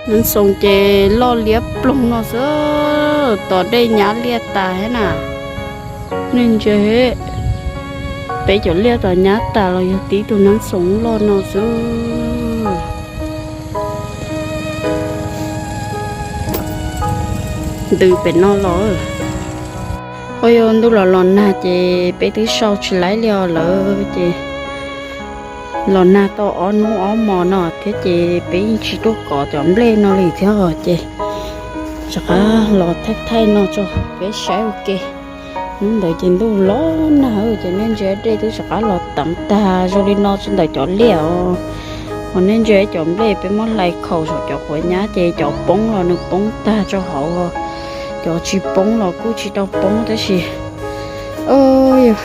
Neeb xoo ces loj liab ploog no xwb, tom dej nyab liaj tas thiab na. Nej ntsia, peb cov liaj tom nyab tas los yog tib tug neeb xoo loj no xwb. Ntws pem no los. Ua yog ntuj los los nag ces peb twb sau tsis laib li os lawm ces los nag tau ob hnub ob hmos no thiab ces peb yeej tsis tuaj kov cov nplej no li thiab ces rov qab los thaij thaij no tso peb saib ua ke. Hnub ntawd ces ntuj los nag ces nej ntsia dej twb rov qab los teev tag zoo li no ntawm cov liaj os. Hos nej ntsia cov nplej peb muab hlais khaus saum cov quav nyab ces cov poob los nws poob tag rau hauv, cov tsis poob los kuj tsis tau poob tab sis yog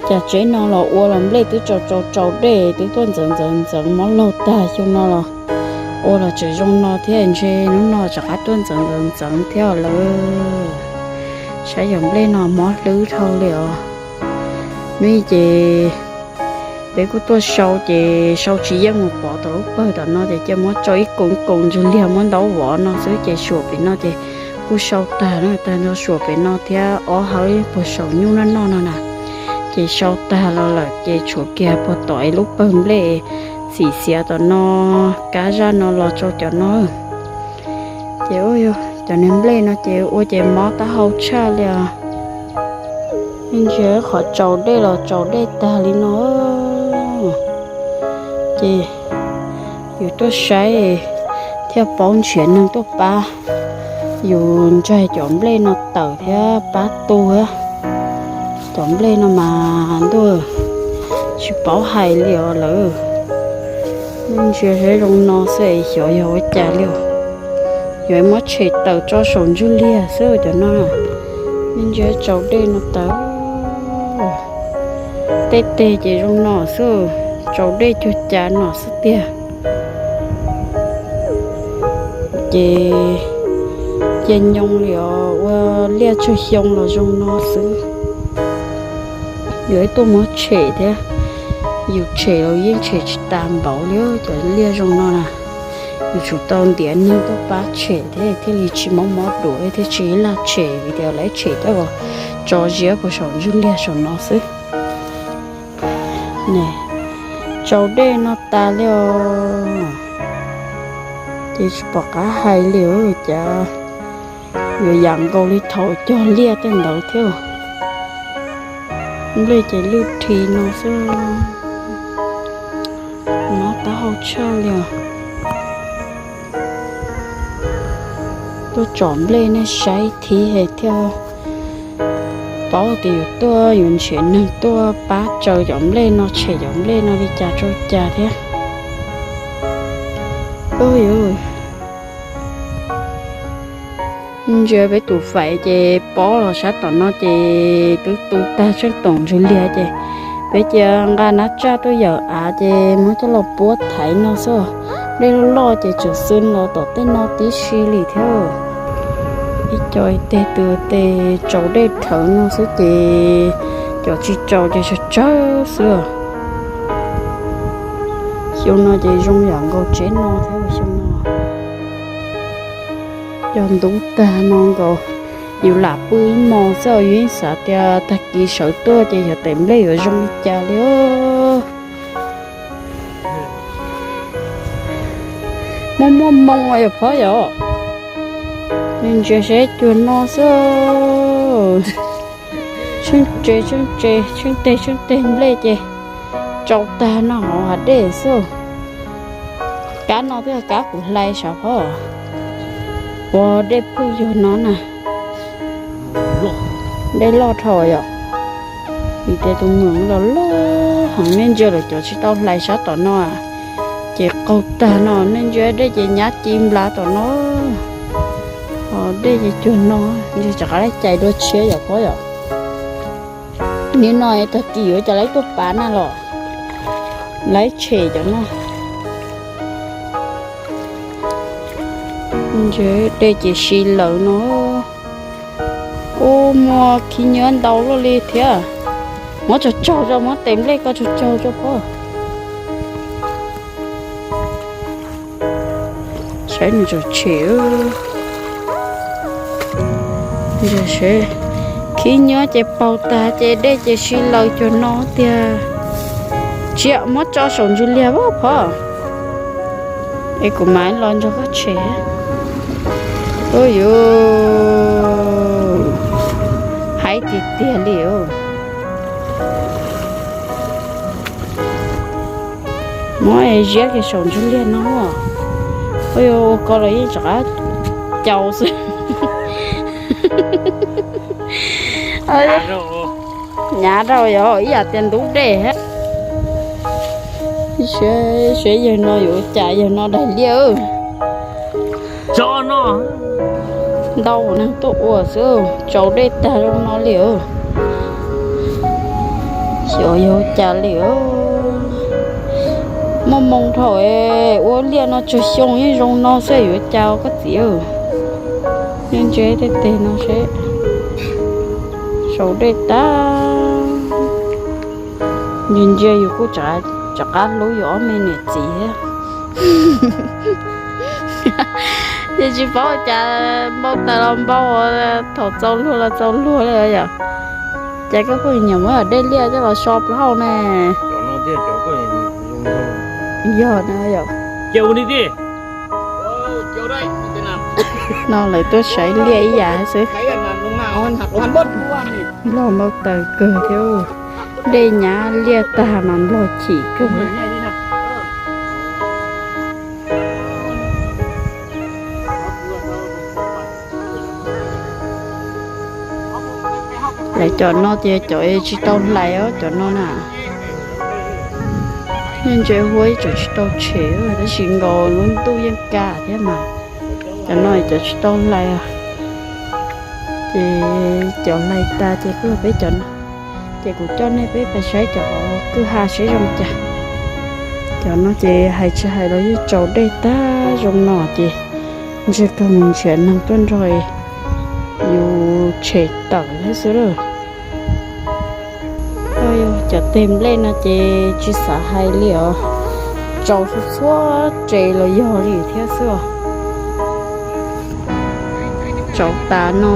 cas tsev no los ua los nplej twb tsaus tsaus tsaus dej twb tuaj ntxeev ntxeev ntxeev mob laug tag xyoo no los ua los tseem zoo no thiab ntshe hnub no rov qab tuaj ntxeev ntxeev ntxeev thiab lawm. Saib yog nplej no mob hlwb dhau li os. Neb ces peb kuj tuaj sau ces sau tsis yeej mus pov tom lub pawg tom no ces cia muab tso ib koom koom ntswg liag muab ntaub vov no xwb ces suam pem no ces kuj sau tag na, tag nrho suam pem no thiab ob hawv puag saum nyuj noj noj no na. Ces sau tag los lawm ces tshuav kiag puag tom lub pawg nplej txim xiav tom no, kab zaj no los rau cov no. Ces ua yog cov niag nplej no ces ua ces mob taub hau tshaj li os. Ntsia qhov tsaus dej los tsaus dej tag li no ces yus tuaj saib thiaj paub nrhiav neeg tuaj pab yus ntsaig cov nplej no tawm thiab pab tu thiab. Cov nplej no mas ntuj, tsis paub hais li os lawm. Nej ntsia saib zoo no xwb es xyov yog ua cas li os. Yog muab tshem tawm tso saum ntswg liag xwb cov no. Nej ntsia tsaus dej no tawm. Tej teg ces zoo no xwb, tsaus dej cuag cas no xwb tiag. Ces cia nyoo li os, ua liaj tsawg xyoo los zoo no xwb. Yuav ib tuaj muab tshem thiab, yus tshem los yeej tshem tsis tas npaum li cov liaj zoo no na. Yus tsum tau ntiav neeg tuaj pab tshem thiab thiaj li tsis mob mob duav thiab tsis laj tshem vim tias lawv tshem coj tso ziab puag saum ntswg liag saum no xwb. Tsaus dej no tas li os. Ces tsis pom qab hais li cas, yuav yam nkaus li thaum cog liaj tej ntawd thiab. Nplej ces lwj rhi no xwb, mob taub hau tshaj li os. Tuaj tsom nplej nej saib thiab thiaj paub tias yus tuaj yus nrhiav neeg tuaj pab tsaws cov nplej no tshem cov nplej no li cas rau cas thiab. Ntsia peb tus faiv ces pob los sab tom no ces twb tu tag tsheej toom ntswg liag ces peb cia nqa nab tsaj tuaj yawm av ces muab coj los puab thaiv no xwb. Dej loj loj ces tseem xwb los tom tej no tib si li thiab. Ib co ib teg tus tes tsaus dej rhawv no xwb ces cov tsis tsaus ces tsawg tsawg xwb. Xyoo no ces zoo yam nkaus tsev no thiab xyoo no. Cog ntub tag no nkaus, yus lam pw ib hmos xwb yus yeej xav tias tag kis sawv tuaj ces yog tes nplej yuav zoo li cas li. Muaj muaj moo yog phob yom. Nws ntsia seb cuag no xwb. Tsheej tse tsheej tse tsheej teg tsheej teg nplej ces tsaus tag no hauv hav dej xwb. Kab no twb yog kab kuv hlais sav phob. Ua dej phwj yug no na. Dej loj dhau yom. Vim tias tus mws los loj heev, nej ntsia lawm cov tsis tau hlais sab tom no ces qaug tag no, nej ntsia dej ces nyab ci nplav tom no. Ho dej ces cuag no, ntsia rov qab cais dua tshiab yom phob yom. Nim no tag kis yuav cas lawv tuaj pav na los lawv tshem cov no. Ntsia dej ces si lawm no. Ub, muaj khib nyiab ntau luaj li thiab. Muab tsaug tsaug tso, muab tes nplej ko tsaug tsaug tso phob. Saib nws tseem tshem. Khib nyob ces paug tag ces dej ces si laws cuag no tiag. Tsis yog, muab tso saum ntsis liag as phov. Es kuv mam los nrog koj tshem. Ub yuv, haib tiag tiag li. Muab ziab kiag saum ntsis liag no. Ua yuav ua ko los yeej rov qab cau xwb. Hnyav rau yog ib yam tias ntub dej thiab. Siab, siab yawg no yuav ua cas, yawg no daig liaj. Ntau neeg tuaj ua xwb, tsaus dej tag zoo no li. Xyov yog ua cas li. Muaj moo dhau, ua liaj no tsawg xyoo yeej zoo no xwb, yuav ua cas koj txiv. Nej ntsia tej teg no seb, tsaus dej tag. Ntsia ntsia yus kuj rov qab hlub yus ob me niam txiv thiab. Ces tsis paub cas, npau taws los npau, thaum txaus luag los txaus luag li yom. Ces koj pheej nyiam muab dej liaj coj los so plaub hau ne. Yog no yom. No lawv tuaj saib liaj ib yam xwb. Nplog npau taws kawg thiab. Dej nyab liaj tag mas nplog chim kawg. Lawv cov no ces cov tsis tau hlais os, cov no na. Nej ntsia huab ib tsoom tsis tau tshem, tab sis nkaus lub ntuj yeej kaj thiab mas. Cov no cov tsis tau hlais. Ces cov hlais tas ces kuj yog peb cov no. Ces kuv coj nej peb pais saib cov kwj ha seb zoo cas. Cov no ces hais tsis hais los yeej tsaus dej tag zoo no ces ntshe kawg mus nrhiav neeg tuaj nrog yus tshem tawm thiab xwb lawm. Cov teg nplej no ces tsis xav hais li os, tsaus txhua txhua tsev los yog li thiab xwb os. Tsaus tas no,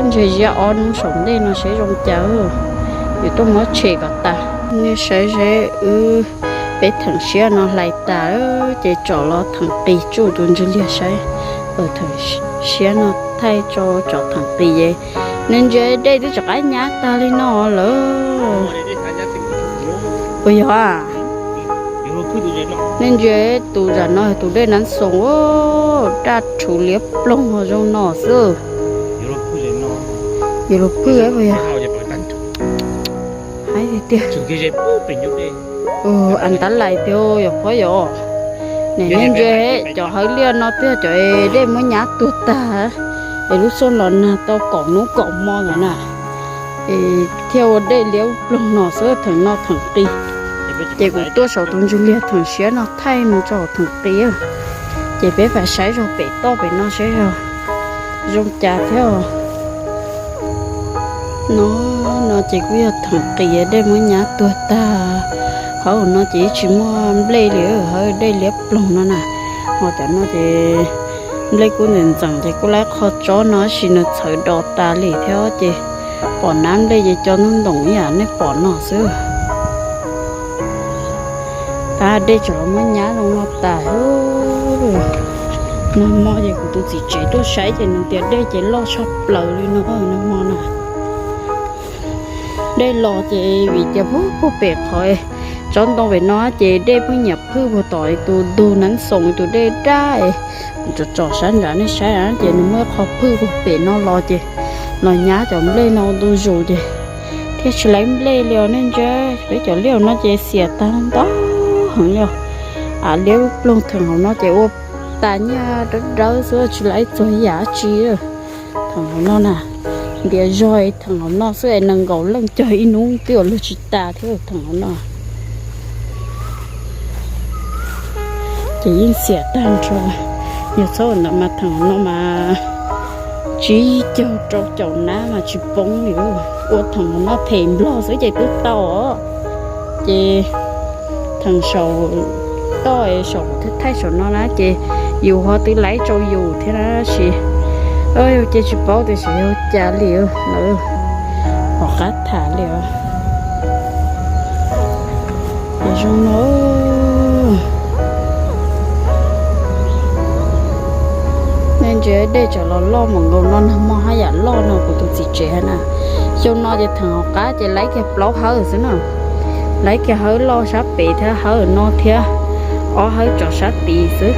ntshe ziab ob hnub saum ntej no seb zoo cas, yuav tuaj muab tshem kom tas. Nej saib seb wb, peb theem siab no hlais tas ces tsom los theem qis tsuj tus ntswg liag saib. Theem siab no thaij tso tsom theem qis es, nej ntsia dej twb rov qab nyab tag li no lawm. Puas yog? Nej ntsia tus zam no tus dej Nab Xoos, daj rhuv liab ploog zoo no xwb. Yuav luag phwj puas yog? Haib tiag tiag. As tab lais tiag yog pob yom. Nej ntsia cov hauv liaj no twb yog cov dej muab nyab tuag tag, es lub xyoo los nag tau kaum hnub kaum hmo lawm na. Es thiaj ua dej liab ploog no xwb theem no theem qis. Ces kuv tuaj saum tus ntswg liag theem siab no thaij mus rau theem qis, ces peb pais saib zog pem toj pem no saib zog zoo cas thiab. No, no ces kuj yog theem qis dej muab nyab tuag tag. Hauv no ces yeej tsis muaj nplej li, hauv dej liab ploog no na. Ho cov no ces nplej kuj ntxeem ntxeem ces kuj laib qho tsob no tab sis nws txhawv do tas li thiab ces pom nab nplej ces co ntub ntoos ib yam nej pom no xwb. Tab dej tseem los muab nyab zoo no tas. Nag hmo ces kuv tus txiv tsev tuaj saib ces nws tias dej ces loj tshaj plaws li no nag hmo na. Dej los ces vim tias puag pem qhov tsob ntoo pem no ces dej pheej nyiam phwj puag tom tus ntug Nab Xoos tus dej daj, tsom tsom sab nrad nej saib ces nws muaj qhov phwj puag pem no los ces los nyab cov nplej no ua ntu zus ces thiaj tsis laib nplej li os nej ntsia. Peb cov liaj no ces xiam tag ntau heev li os. Av liab ploog theem hauv no ces ua tas nyiaj dawb dawb xwb tsis laib txog yam dab tsi. Theem hauv no na, ntiav zog theem hauv no xwb es nees nkaum leej cog ib hnub twb yuav luag tsis tas thiab theem hauv no. Ces yeej xiam tag nrho. Yog txhob ntawd mas theem hauv no mas tsib caug rau caum nab mas tsis poob li. Ua theem hauv no phem nplog xwb ces twb tau os. Ces theem saum toj saum kuv thaij saum no na ces Yus ho twb laib rau yus thiab tab sis yus ces tsis paub tias xyov yog cas li lawm, hauv qab tham li os. Zoo no, nej ntsia dej tseem los loj mus nkaus no, nag hmo haj yam loj no kuv tus txiv tsev hais na. Xyoo no ces theem hauv qab ces laib kiag plaub hawb xwb na, laib kiag hawb loj sab pem thiab hawb no thiab ob hawb rov sab tid xwb.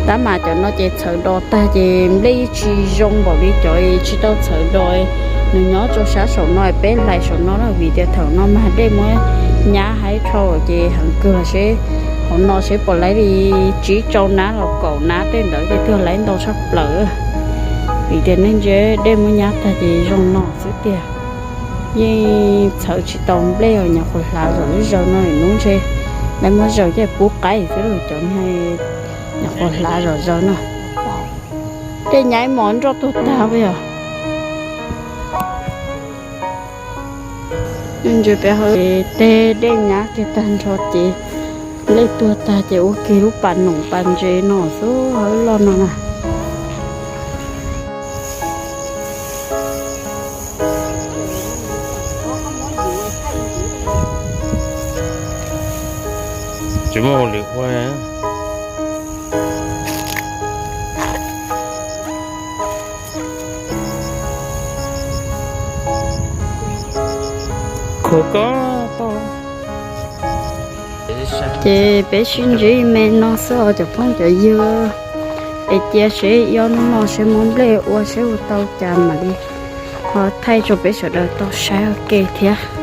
Tab mas cov no ces txhawv do tag ces nplej yeej tsis zoo npaum li cov tsis tau txhawv do. Nws nyob rau sab saum no, peb hlais saum no na, vim tias thaum no mas dej muab nyab heev dhau ces heev kawg seb hauv no seb puas laib li tsib rau nab los kaum nab tej ntawd ces twb laib ntau tshaj plaws. Vim tias nej ntsia dej muab nyab tag ces zoo no xwb tiag. Yeej txhawv tsis tau nplej os, nyuam qhuav hlav zom zaws no, hnub ntshe lawv muab zaws coj pub qaib xwb los cov nyuam qhuav hlav zom zaws no. Tej nyab ib hmos nroj tuag tag yog. Ntsia peb hauv tej dej nyab kiag tag nrho ces nplej tuag tag ces ua kiag lub pas noom pas ntses no xwb, hawb loj no na. Tsis muaj hauj lwm ua. Khuv ko tau. Ces peb sib ntsib me no xwb os cov phooj cov ywg, es cia seb ib ob hnub no seb muab nplej ua seb ua tau cas mam li ho thaij rau peb sawv daws tau saib ua ke thiab.